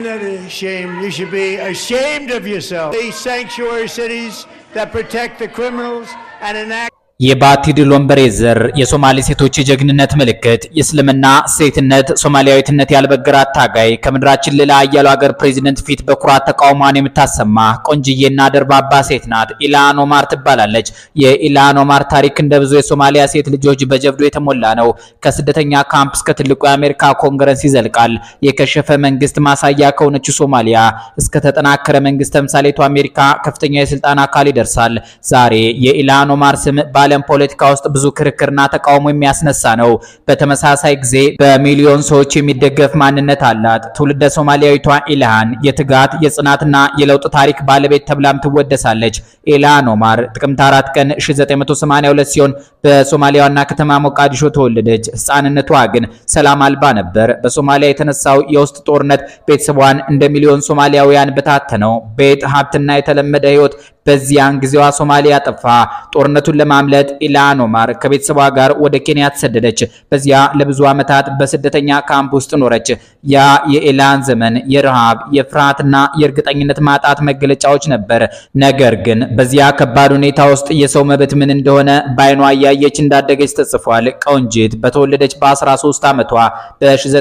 That a shame. You should be ashamed of yourself. These sanctuary cities that protect the criminals and enact የባቲ ድል ወንበሬ ዘር፣ የሶማሌ ሴቶች የጀግንነት ምልክት፣ የእስልምና ሴትነት ሶማሊያዊትነት ያልበገራት ታጋይ፣ ከምድራችን ሌላ አያሉ ሀገር ፕሬዚደንት ፊት በኩራት ተቃውሟን የምታሰማ ቆንጅዬና ደርባባ ሴት ናት። ኢልሃን ኦማር ትባላለች። የኢልሃን ኦማር ታሪክ እንደ ብዙ የሶማሊያ ሴት ልጆች በጀብዱ የተሞላ ነው። ከስደተኛ ካምፕ እስከ ትልቁ የአሜሪካ ኮንግረስ ይዘልቃል። የከሸፈ መንግስት ማሳያ ከሆነችው ሶማሊያ እስከ ተጠናከረ መንግስት ተምሳሌቱ አሜሪካ ከፍተኛ የስልጣን አካል ይደርሳል። ዛሬ የኢልሃን ኦማር ስም በዓለም ፖለቲካ ውስጥ ብዙ ክርክርና ተቃውሞ የሚያስነሳ ነው። በተመሳሳይ ጊዜ በሚሊዮን ሰዎች የሚደገፍ ማንነት አላት። ትውልደ ሶማሊያዊቷ ኢልሃን የትጋት፣ የጽናትና የለውጥ ታሪክ ባለቤት ተብላም ትወደሳለች። ኢልሃን ኦማር ጥቅምት 4 ቀን 1982 ሲሆን በሶማሊያ ዋና ከተማ ሞቃዲሾ ተወለደች። ሕፃንነቷ ግን ሰላም አልባ ነበር። በሶማሊያ የተነሳው የውስጥ ጦርነት ቤተሰቧን እንደ ሚሊዮን ሶማሊያውያን በታተነው። ቤት፣ ሀብትና የተለመደ ህይወት በዚያን ጊዜዋ ሶማሊያ ጠፋ። ጦርነቱን ለማምለጥ ኢልሃን ኦማር ከቤተሰቧ ጋር ወደ ኬንያ ተሰደደች። በዚያ ለብዙ ዓመታት በስደተኛ ካምፕ ውስጥ ኖረች። ያ የኢልሃን ዘመን የረሃብ፣ የፍርሃትና የእርግጠኝነት ማጣት መገለጫዎች ነበር። ነገር ግን በዚያ ከባድ ሁኔታ ውስጥ የሰው መብት ምን እንደሆነ በአይኗ እያየች እንዳደገች ተጽፏል። ቆንጂት በተወለደች በ13 ዓመቷ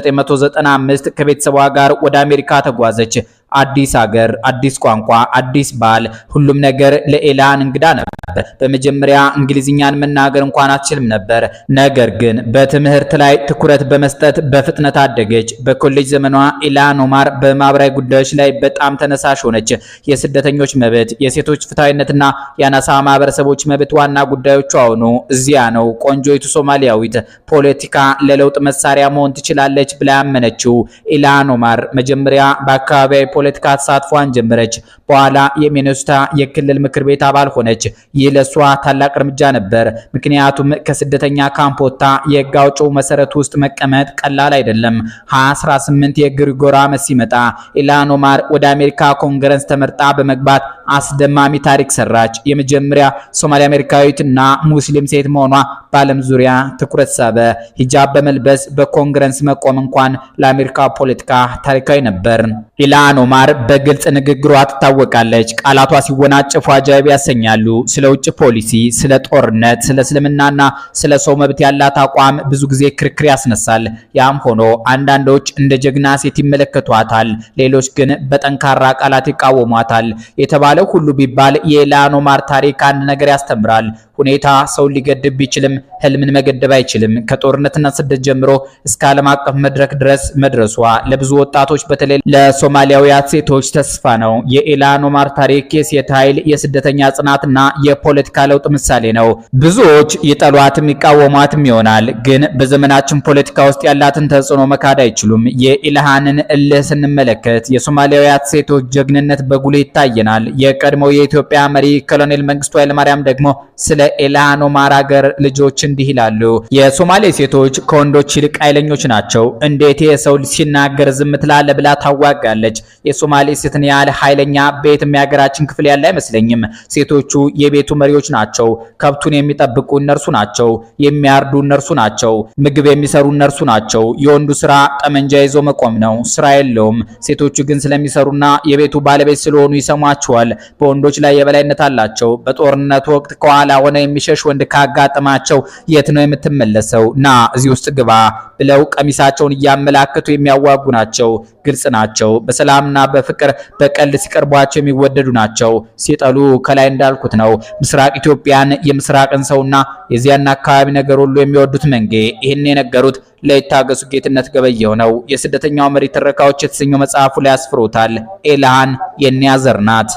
በ1995 ከቤተሰቧ ጋር ወደ አሜሪካ ተጓዘች። አዲስ ሀገር፣ አዲስ ቋንቋ፣ አዲስ ባህል፣ ሁሉም ነገር ለኢልሃን እንግዳ ነበር። በመጀመሪያ እንግሊዝኛን መናገር እንኳን አትችልም ነበር። ነገር ግን በትምህርት ላይ ትኩረት በመስጠት በፍጥነት አደገች። በኮሌጅ ዘመኗ ኢልሃን ኦማር በማህበራዊ ጉዳዮች ላይ በጣም ተነሳሽ ሆነች። የስደተኞች መብት፣ የሴቶች ፍትሃዊነትና የአናሳ ማህበረሰቦች መብት ዋና ጉዳዮቿ ሆኑ። እዚያ ነው ቆንጆይቱ ሶማሊያዊት ፖለቲካ ለለውጥ መሳሪያ መሆን ትችላለች ብላ ያመነችው። ኢልሃን ኦማር መጀመሪያ በአካባቢያዊ ፖለቲካ ተሳትፏን ጀመረች። በኋላ የሚኔሶታ የክልል ምክር ቤት አባል ሆነች። ይህ ለሷ ታላቅ እርምጃ ነበር። ምክንያቱም ከስደተኛ ካምፕ ወጥታ የህግ አውጪው መሰረት ውስጥ መቀመጥ ቀላል አይደለም። 2018 የግሪጎር ዓመት ሲመጣ ኢልሃን ኦማር ወደ አሜሪካ ኮንግረስ ተመርጣ በመግባት አስደማሚ ታሪክ ሰራች። የመጀመሪያ ሶማሊ አሜሪካዊትና ሙስሊም ሴት መሆኗ በዓለም ዙሪያ ትኩረት ሳበ። ሂጃብ በመልበስ በኮንግረስ መቆም እንኳን ለአሜሪካ ፖለቲካ ታሪካዊ ነበር። ኢልሃን ኦማር በግልጽ ንግግሯ ትታወቃለች። ቃላቷ ሲወናጨፉ አጃይብ ያሰኛሉ። ስለ ውጭ ፖሊሲ፣ ስለ ጦርነት፣ ስለ እስልምናና ስለ ሰው መብት ያላት አቋም ብዙ ጊዜ ክርክር ያስነሳል። ያም ሆኖ አንዳንዶች እንደ ጀግና ሴት ይመለከቷታል፣ ሌሎች ግን በጠንካራ ቃላት ይቃወሟታል። የተባለው ሁሉ ቢባል የኢልሃን ኦማር ታሪክ አንድ ነገር ያስተምራል። ሁኔታ ሰውን ሊገድብ ቢችልም ህልምን መገደብ አይችልም። ከጦርነትና ስደት ጀምሮ እስከ ዓለም አቀፍ መድረክ ድረስ መድረሷ ለብዙ ወጣቶች በተለይ ለሶማሊያውያት ሴቶች ተስፋ ነው። የኢልሃን ኦማር ታሪክ የሴት ኃይል፣ የስደተኛ ጽናትና የፖለቲካ ለውጥ ምሳሌ ነው። ብዙዎች ይጠሏትም ይቃወሟትም ይሆናል፣ ግን በዘመናችን ፖለቲካ ውስጥ ያላትን ተጽዕኖ መካድ አይችሉም። የኢልሃንን እልህ ስንመለከት የሶማሊያውያት ሴቶች ጀግንነት በጉልህ ይታየናል። የቀድሞው የኢትዮጵያ መሪ ኮሎኔል መንግስቱ ኃይለማርያም ደግሞ ስለ ኢልሃን ኦማር አገር ልጆች እንዲህ ይላሉ። የሶማሌ ሴቶች ከወንዶች ይልቅ ኃይለኞች ናቸው። እንዴት የሰው ሲናገር ዝም ትላለህ ብላ ታዋጋለች። የሶማሌ ሴትን ያህል ኃይለኛ በየትም የሀገራችን ክፍል ያለ አይመስለኝም። ሴቶቹ የቤቱ መሪዎች ናቸው። ከብቱን የሚጠብቁ እነርሱ ናቸው። የሚያርዱ እነርሱ ናቸው። ምግብ የሚሰሩ እነርሱ ናቸው። የወንዱ ስራ ጠመንጃ ይዞ መቆም ነው። ስራ የለውም። ሴቶቹ ግን ስለሚሰሩና የቤቱ ባለቤት ስለሆኑ ይሰሟቸዋል። በወንዶች ላይ የበላይነት አላቸው። በጦርነት ወቅት ከኋላ ሆነ የሚሸሽ ወንድ ካጋጠማቸው የት ነው የምትመለሰው? ና እዚህ ውስጥ ግባ ብለው ቀሚሳቸውን እያመላከቱ የሚያዋጉ ናቸው። ግልጽ ናቸው። በሰላምና በፍቅር በቀልድ ሲቀርቧቸው የሚወደዱ ናቸው። ሲጠሉ ከላይ እንዳልኩት ነው። ምስራቅ ኢትዮጵያን፣ የምስራቅን ሰውና የዚያን አካባቢ ነገር ሁሉ የሚወዱት መንጌ ይህን የነገሩት ለይታገሱ ጌትነት ገበየሁ ነው። የስደተኛው መሪ ትረካዎች የተሰኘው መጽሐፉ ላይ አስፍሮታል። ኢልሃን የኒያ ዘር ናት።